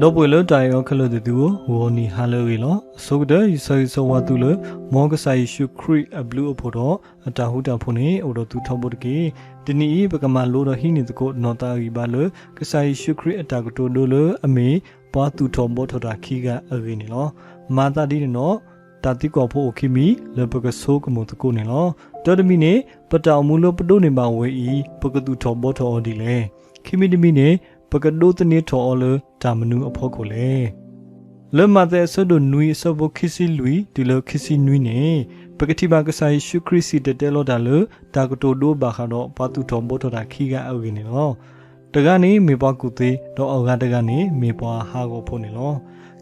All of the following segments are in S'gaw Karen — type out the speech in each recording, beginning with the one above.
ဒီပုၢ်ဝဲၢ်လၢတၢ်အဲၣ်အီၤခဲလၢာ်သ့ၣ်သုဧၢ, ဂီၤနံၤဟါလၢအဂ့ၤလီၤ. အဆိကတၢၢ် ယဆၢဂ့ၤဆၢဝါသုလၢ မ်ကစၢ်ယ့ၣ်ၡူးခရံာ်အဘျုးအဖှိၣ်ဒီး အတၢ်ဃူတၢ်ဖိးန့ၣ် အိၣ်ဒီးသုထီဘိတက့ၢ်. တနံၤအံၤ ပကမၤလိဒီးဟံးန့ၢ်သကိးနီၢ်သးအဂံၢ်ဘါလၢ ကစၢ်ယ့ၣ်ၡူးခရံာ်အတၢ်ကတိၤဒိလၢအမ့ၢ် ပှၤသူၣ်ထီၣ်ဘှီထီၣ်တၢ်ခံဂၤအဂ့ၢ်န့ၣ်လီၤ. မၤသးဒ်န့ၣ်ဒီး တၢ်သံကွၢ်ဖိအိၣ်ခံမံၤ လၢပကဆိကမိၣ်သကိးန့ၣ်လီၤ. တၢ်တမံၤန့ၣ် ပတၢ်အိၣ်မူလၢပဒိးန့ၢ်ဘၣ်ဝဲအံၤ ပကသူၣ်ထီၣ်ဘှီထီၣ်အီၤဒ်လဲၣ်. ခံမံၤတမံၤန့ၣ် ပကဒိးသန့ၤထီၣ်အီၤလၢတၢ်မနုၤအဖီခိၣ်လဲၣ်. လၢမးသဲအဆၢဒိၣ်နွံအဆၢဖိခံဆံလွံၢ်တုၤလၢခံဆံနွံန့ၣ် ပကထံၣ်ဘၣ်ကစၢ်ယ့ၣ်ၡူးခရံာ်စံၣ်တဲၤတဲလီၤတၢ်လၢ တၢ်ကတိၤဒိဘၣ်ဃးဒီးပှၤသူၣ်ထီၣ်ဘှီထီၣ်တၢ်ခံဂၤအဂ့ၢ်န့ၣ်လီၤ. တဂၤန့ၣ်မ့ၢ်ပှၤကူၣ်သ့, ဒီးအဂၤတဂၤန့ၣ်မ့ၢ်ပှၤဟးဂီၤဖိန့ၣ်လီၤ.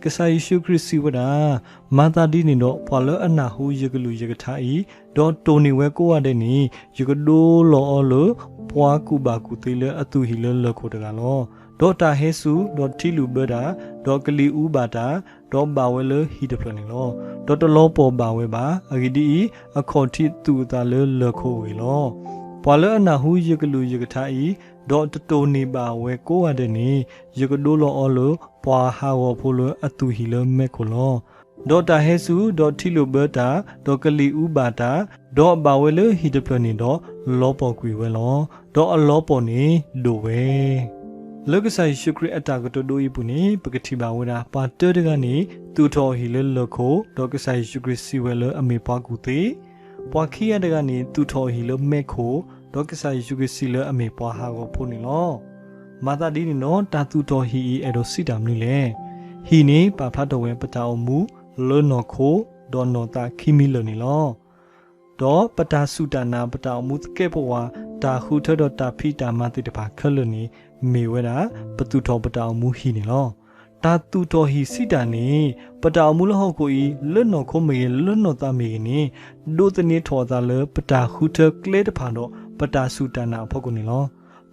ကစၢ်ယ့ၣ်ၡူးခရံာ်စံးဝဲဒၣ်, မၤသးဒ်န့ၣ်ဒီး ပှၤလၢအနၢ်ဟူယကလုၢ်ယကထါအံၤ, ဒီးတိၢ်န့ၢ်ဝဲကိးဂၤဒဲးန့ၣ်, ယကဒိလီၤအီၤလၢ ပှၤကူၣ်ဘၣ်ကူၣ်သ့လၢအသူၣ်ဟံၣ်လၢလၢၢ်ခိၣ်တဂၤလီၤ. ဒီးတၢ်ဟဲစူၤ, ဒီးထံလုၣ်ဘၢတၢ်, ဒီးကလံၤအူဘၣ်တၢ်, ဒီးဘၣ်ဝဲလၢဟံၣ်တဖျၢၣ်န့ၣ်လီၤ. ဒီးတလီၤပှီၢ်ဘၣ်ဝဲဘၣ်. အဂ့ၢ်ဒ်အံၤ, အခီၣ်ထံးသူၣ်အသးလၢလၢၢ်ခိၣ်အဂ့ၢ်လီၤ. ပှၤလၢအနၢ်ဟူယကလုၢ်ယကထါအံၤ, ဒီးတတိၢ်န့ၢ်ဘၣ်ဝဲကိးဂၤဒဲးန့ၣ်, ယကဒိလီၤအီၤလၢ ပှၤဟးဂီၤဖိလၢအသူၣ်ဟံၣ်လၢမဲးခိၣ်လီၤ. ဒီးတၢ်ဟဲစူၤ, ဒီးထံလုၣ်ဘၢတၢ်, ဒီးကလံၤအူဘၣ်တၢ်, ဒီးဘၣ်ဝဲလၢဟံၣ်တဖျၢၣ်န့ၣ်ဒီး, လီၤပှီၢ်ကွံာ်ဝဲလီၤ. ဒီးအလီၤပှီၢ်န့ၣ်ဒိၣ်ဝဲ. လၢကစၢ်ယ့ၣ်ၡူးခရံာ်အတၢ်ကတိၤဒိအံၤအပူၤန့ၣ်, ပကထံၣ်ဘၣ်ဝဲဒၣ် ပှၤတၢတဂၤန့ၣ် သူၣ်ထီၣ်အဟံၣ်လၢလၢၢ်ခိၣ်, ဒီးကစၢ်ယ့ၣ်ၡူးခရံာ်စံးဝဲလၢအမ့ၢ်ပှၤကူၣ်သ့, ပှၤခံဂၤတဂၤန့ၣ် သူၣ်ထီၣ်အဟံၣ်လၢမဲးခိၣ်, ဒီးကစၢ်ယ့ၣ်ၡူးခရံာ်စံးလၢအမ့ၢ်ပှၤဟးဂီၤဖိန့ၣ်လီၤ. မၤသးဒ်န့ၣ်ဒီး တၢ်သူၣ်ထီၣ်ဟံၣ်အံၤအဲၣ်ဒိးစံးတၢ်မနုၤလဲၣ်. ဟံၣ်န့ၣ်ပာ်ဖျါထီၣ်ဝဲပတၢ်အိၣ်မူ လၢနီၢ်ခိ ဒီးနီၢ်သးခံမံၤလၢာ်န့ၣ်လီၤ. ဒီးပတၢ်စူၢ်တၢ်နာ် ပတၢ်အိၣ်မူသကဲးပဝး တၢ်ဃုထၢဒီးတၢ်ဖံးတၢ်မၤသ့ၣ်တဖၣ်ခဲလၢာ်န့ၣ် မ့ၢ်ဝဲဒၣ် ပသူၣ်ထီၣ်ပတၢ်အိၣ်မူဟံၣ်န့ၣ်လီၤ. တၢ်သူၣ်ထီၣ်ဟံၣ်စံးတၢ်န့ၣ် ပတၢ်အိၣ်မူလၢဟီၣ်ခိၣ်အံၤ လၢနီၢ်ခိမ့ၢ်ဂ့ၤ လၢနီၢ်သးမ့ၢ်ဂ့ၤန့ၣ် ဒိးသန့ၤထီၣ်အသးလၢ ပတၢ်ဃုထၢကျဲတဖၣ်ဒီး ပတၢ်စူၢ်တၢ်နာ်အဖီခိၣ်န့ၣ်လီၤ.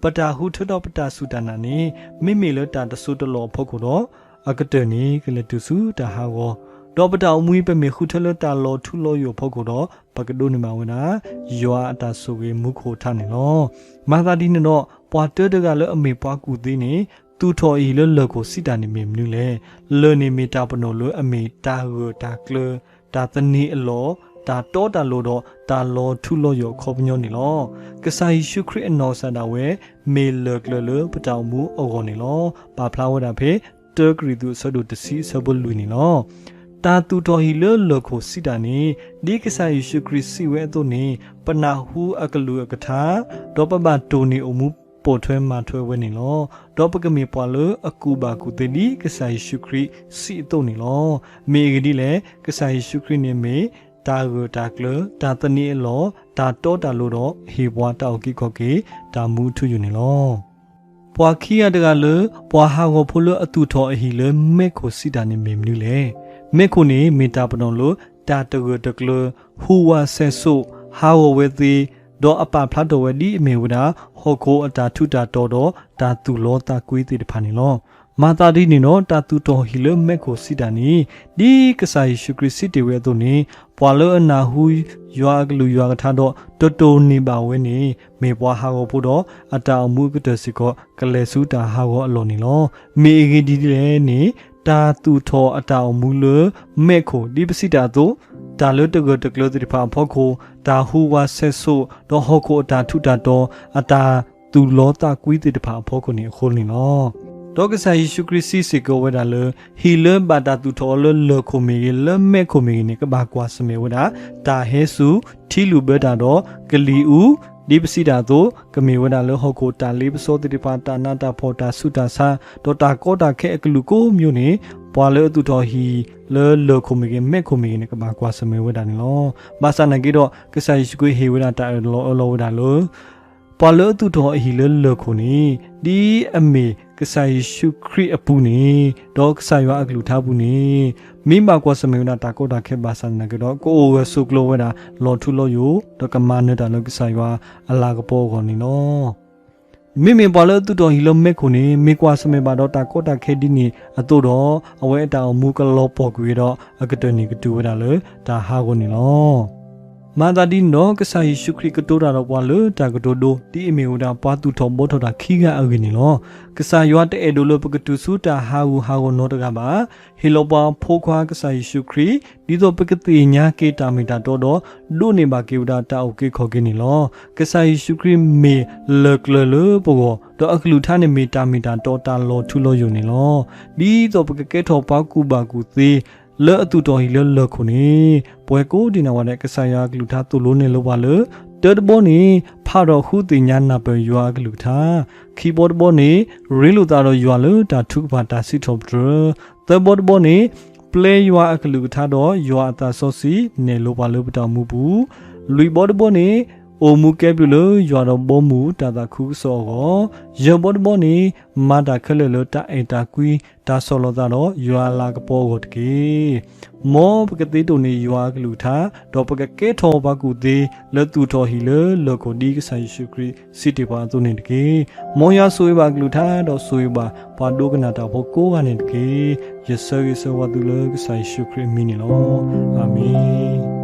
ပတၢ်ဃုထၢဒီးပတၢ်စူၢ်တၢ်နာ်န့ၣ် မ့မ့ၢ်လၢတၢ်တစိၢ်တလီၢ်အဖီခိၣ်ဒီး အကတၢၢ်န့ၣ် ကလဲၤတုၤဆူတၢ်ဟးဂီၤ, ဒီးပတၢ်အိၣ်မူအံၤ ပမ့ၢ်ဃုထၢလၢတၢ်လီၤထူလီၤယိာ်အဖီခိၣ်ဒီး ပကဒိးန့ၢ်ဘၣ်ဝဲဒၣ် ယွၤအတၢ်ဆိၣ်ဂ့ၤမူခိၣ်အထါန့ၣ်လီၤ. မၤသးဒ်န့ၣ်ဒီး ပှၤတၢတဂၤလၢအမ့ၢ်ပှၤကူၣ်သ့န့ၣ် သူၣ်ထီၣ်အဟံၣ်လၢလၢၢ်ခိၣ်စံးတၢ်န့ၣ်မ့ၢ်မနုၤလဲၣ်. လၢၢ်န့ၣ်မ့ၢ်တၢ်ပနီၣ်လၢအမ့ၢ်တၢ်ဂၢၢ်တၢ်ကျၢၤ, တၢ်သန့ၤအလီၢ်, တၢ်တီတၢ်လိၤဒီး တၢ်လီၤထူလီၤယိာ်အခီပညီန့ၣ်လီၤ. ကစၢ်ယ့ၣ်ၡူးခရံာ်အနီၢ်ကစၢ်ဒၣ်ဝဲ မ့ၢ်လၢၢ်ကျၢၤလၢပတၢ်အိၣ်မူအဂီၢ်န့ၣ်လီၤ. ပာ်ဖျါဝဲဒၣ်ဖဲ တၢကရံၣ်သူးအဆၢဒိၣ်တဆံအဆၢဖိလွံၢ်န့ၣ်လီၤ. တၢ်သူၣ်ထီၣ်ဟံၣ်လၢလၢၢ်ခိၣ်စံးတၢ်န့ၣ် ဒ်ကစၢ်ယ့ၣ်ၡူးခရံာ်စံးဝဲအသိးန့ၣ် ပနၢ်ဟူအကလုၢ်အကထါ, ဒီးပဘၣ်တိၢ်န့ၢ်အိၣ်မူပိာ်ထွဲမၤထွဲဝဲန့ၣ်လီၤ. ဒီးပကမ့ၢ်ပှၤလၢအကူၣ်ဘၣ်ကူၣ်သ့ဒ်ကစၢ်ယ့ၣ်ၡူးခရံာ်စံးအသိးန့ၣ်လီၤ. မ့ၢ်အဂ့ၢ်ဒ်လဲၣ်, ကစၢ်ယ့ၣ်ၡူးခရံာ်န့ၣ်မ့ၢ် တၢ်ဂၢၢ်တၢ်ကျၢၤ, တၢ်သန့ၤအလီၢ်, တၢ်တီတၢ်လိၤဒီး ဟ့ၣ်ပှၤတၢ်အုၣ်က့ၤခီၣ်က့ၤ တၢ်မူအထူအယိာ်န့ၣ်လီၤ. ပှၤခံဂၤတဂၤလၢ ပှၤဟးဂီၤဖိလၢအသူၣ်ထီၣ်အဟံၣ်လၢမဲးခိၣ်စံးတၢ်န့ၣ်မ့ၢ်မနုၤလဲၣ်. မဲးခိၣ်န့ၣ်မ့ၢ်တၢ်ပနီၣ်လၢ တၢ်တဂၢၢ်တကျၢၤ, ဟူးဝးဆဲးစိာ်, ဟးဂီၤဝဲသ့, ဒီးအပာ်ဖျါထီၣ်ဝဲဒ်အမ့ၢ်ဝဲဒၣ် ဟီၣ်ခိၣ်အတၢ်ထူးတၢ်တီၤဒီး တၢ်သူၣ်လီသးကွံသ့ၣ်တဖၣ်န့ၣ်လီၤ. မၤသးဒ်န့ၣ်ဒီး တၢ်သူၣ်ထီၣ်ဟံၣ်လၢမဲးခိၣ်စံးတၢ်န့ၣ် ဒ်ကစၢ်ယ့ၣ်ၡူးခရံာ်စံးတ့ၢ်ဝဲအသိးန့ၣ် ပှၤလၢအနၢ်ဟူယွၤအကလုၢ်ယွၤကထါဒီး တတိၢ်န့ၢ်ဘၣ်ဝဲန့ၣ် မ့ၢ်ပှၤဟးဂီၤဖိဒီး အတၢ်အိၣ်မူအကတၢၢ်စ့ၢ်ကီး ကလဲၤဆူတၢ်ဟးဂီၤအလီၢ်န့ၣ်လီၤ. မ့ၢ်အဂ့ၢ်ဒ်လဲၣ်န့ၣ် တၢ်သူၣ်ထီၣ်အတၢ်အိၣ်မူလၢမဲးခိၣ် ဒ်ပစံးတၢ်အသိး, တၢ်လၢတဂၢၢ်တကျၢၤသ့ၣ်တဖၣ်အဖီခိၣ်, တၢ်ဟူးဝးဆဲးစိာ်, ဒီးဟီၣ်ခိၣ်အတၢ်ထူးတၢ်တီၤ, အတၢ်သူၣ်လီသးကွံသ့ၣ်တဖၣ်အဖီခိၣ်န့ၣ်အဃိန့ၣ်လီၤ. ဒီးကစၢ်ယ့ၣ်ၡူးခရံာ်စံးစ့ၢ်ကီးဝဲဒၣ်လၢ ဟံၣ်လၢဘၣ်တၢ်သူၣ်ထီၣ်အီၤလၢလၢၢ်ခိၣ်မ့ၢ်ဂ့ၤ, လၢမဲးခိၣ်မ့ၢ်ဂ့ၤန့ၣ် ကဘၣ်ကွၢ်ဆၢၣ်မဲာ်ဝဲဒၣ် တၢ်ဟဲစူၤ, ထံလုၢ်ဘၢတၢ်ဒီး ကလံၤအူ, ဒ်ပစံးတၢ်အသိး, ကမ့ၢ်ဝဲဒၣ်လၢဟီၣ်ခိၣ်တၢ်လ့ပစီသ့ၣ်တဖၣ်, တၢ်နးတၢ်ဖှီၣ်, တၢ်ဆူးတၢ်ဆါ, ဒီးတၢ်ကီတၢ်ခဲအကလုာ်ကိးမံၤန့ၣ်, ပှၤလၢအသူၣ်ထီၣ်ဟံၣ်လၢလၢၢ်ခိၣ်မ့ၢ်ဂ့ၤ, မဲးခိၣ်မ့ၢ်ဂ့ၤန့ၣ် ကဘၣ်ကွၢ်ဆၢၣ်မဲာ်ဝဲဒၣ်န့ၣ်လီၤ. ဘၣ်ဆၣ်နာ်က့ဒီး ကစၢ်ယ့ၣ်ၡူးခရံာ်ဟ့ၣ်ဝဲဒၣ်တၢ်အၢၣ်လီၤအၢၣ်လီၤဝဲဒၣ်လၢ ပှၤလၢအသူၣ်ထီၣ်အဟံၣ်လၢလၢၢ်ခိၣ်န့ၣ် ဒ်အမ့ၢ်ကစၢ်ယ့ၣ်ၡူးခရံာ်အပူၤန့ၣ်, ဒီးကစၢ်ယွၤအကလုၢ်ကထါပူၤန့ၣ် မ့ၢ်ဘၣ်ကွၢ်ဆၢၣ်မဲာ်ဝဲဒၣ်တၢ်ကီတၢ်ခဲဘၣ်ဆၣ်သနာ်က့ဒီး ကအိၣ်ဂၢၢ်ဆိးကျၢၤဝဲဒၣ်လီၤထူလီၤယိာ် ဒီးကမၤနၢၤတၢ်လၢကစၢ်ယွၤအလၤကပီၤအဂီၢ်န့ၣ်လီၤ. မ့မ့ၢ်ပှၤလၢအသူၣ်ထီၣ်ဟံၣ်လၢမဲးခိၣ်န့ၣ် မ့ၢ်ကွၢ်ဆၢၣ်မဲာ်ဘၣ်ဒီးတၢ်ကီတၢ်ခဲဒ်န့ၣ်အသိးဒီး အဝဲအတၢ်အိၣ်မူကလီၤပှီၢ်ကွံာ်ဒီး အကတၢၢ်န့ၣ်ကတုၤဝဲဒၣ်လၢတၢ်ဟးဂီၤန့ၣ်လီၤ. မၤသးဒ်န့ၣ်ဒီး ကစၢ်ယ့ၣ်ရှူးခရံာ်ကတိၤတၢ်ဒီးပှၤလၢတၢ်ကတိၤဒိ ဒ်အမ့ၢ်ဝဲဒၣ်ပှၤသူၣ်ထီၣ်ဘှီထီၣ်တၢ်ခံဂၤအဂ့ၢ်န့ၣ်လီၤ. ကစၢ်ယွၤတအဲၣ်ဒိးလၢပကတုၤဆူတၢ်ဟးဂူာ်ဟးဂီၤနီတဂၤဘၣ်. ဟ့ၣ်လီၤပှၤအဖိခွါကစၢ်ယ့ၣ်ရှူးခရံာ် ဒ်သိးပကသ့ၣ်ညါက့ၤတၢ်မ့ၢ်တၢ်တီဒီး ဒိးန့ၢ်ဘၣ်က့ၤဝဲဒၣ်တၢ်အုၣ်က့ၤခီၣ်က့ၤန့ၣ်လီၤ. ကစၢ်ယ့ၣ်ရှူးခရံာ်မ့ၢ်လၢၢ်ကျၢၤလၢပဂီၢ်, ဒီးအကလုၢ်ကထါန့ၣ်မ့ၢ်တၢ်မ့ၢ်တၢ်တီတၢ်လီၤထူလီၤယိာ်န့ၣ်လီၤ. ဒ်သိးပကကဲထီၣ်ပှၤကူၣ်ဘၣ်ကူၣ်သ့ လၢအသူၣ်ထီၣ်ဟံၣ်လၢလၢၢ်ခိၣ်န့ၣ်, ပှၤကိးဒံးနီၢ်ဂၤဒဲး ကစၢ်ယွၤအကလုၢ်ကထါသိၣ်လိနဲၣ်လိပှၤလၢ တၢတဘီန့ၣ် ဖးဒီးဃုသ့ၣ်ညါနၢ်ပၢၢ်ယွၤအကလုၢ်ကထါ, ခံဘီတဘီန့ၣ် ရ့လိာ်သးဒီးယွၤလၢတၢ်ထုကဖၣ်တၢ်စံးထီၣ်ပတြၢၤ, သၢဘီတဘီန့ၣ် ပျဲယွၤအကလုၢ်ကထါဒီးယွၤအသးစီဆှံ နဲၣ်လိပှၤလၢပတၢ်အိၣ်မူပူၤ, လွံၢ်ဘီတဘီန့ၣ် အိၣ်မူကဲဘျုးလၢယွၤဒီးဘီမုၢ်တၢ်သးခုကစီၣ်အဂီၢ်, ယဲၢ်ဘီတဘီန့ၣ် မၤတၢ်ခဲလၢာ်လၢတၢ်အဲၣ်တၢ်ကွံ တၢ်ဆီၣ်လီၤသးဒီးယွၤအလၤကပီၤအဂီၢ်တက့ၢ်. မ်ပကသ့တိၢ်န့ၢ်ယွၤအကလုၢ်ကထါ, ဒီးပကကဲထီၣ်ပှၤကူၣ်သ့ လၢသူၣ်ထီၣ်ဟံၣ်လၢလၢၢ်ခိၣ်ဒ်ကစၢ်ယ့ၣ်ရှူးခရံာ်စံးတ့ၢ်ပှၤအသိးန့ၣ်တက့ၢ်. မ်ယွၤဆိၣ်ဂ့ၤဘၣ်အကလုၢ်ကထါ ဒီးဆိၣ်ဂ့ၤဘၣ်ပှၤဒိကနၣ်တၢ်ဖိကိးဂၤန့ၣ်တက့ၢ်. ယဆၢဂ့ၤဆၢဝါသုလၢကစၢ်ယ့ၣ်ရှူးခရံာ်အမံၤန့ၣ်လီၤ. အၤမ့ၣ်.